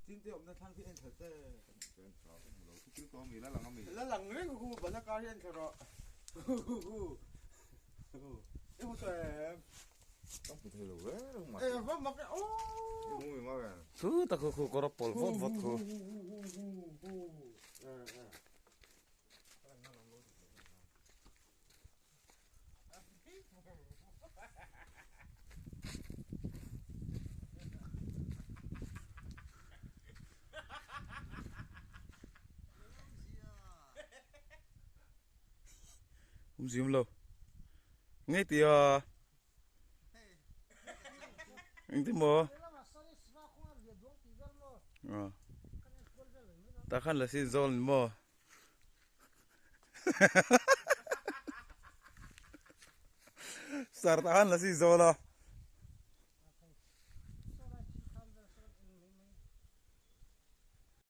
Chinte awmna thlang khi en thla che. En thla ka hmu lo. Thu kil tawh ami la lang ami. La lang reng hu bana kar hi en thla rawh. I hmu tawh em? Ka hmu thei lo reng reng mai. E va mak e aw. I hmu mi mak em? Thu tak khu khu kawr a pawl vawt vawt khu. Không gì không lâu ngay thì anh thấy mò ta khan là xin zon mò Sar ta khan la si zawl a.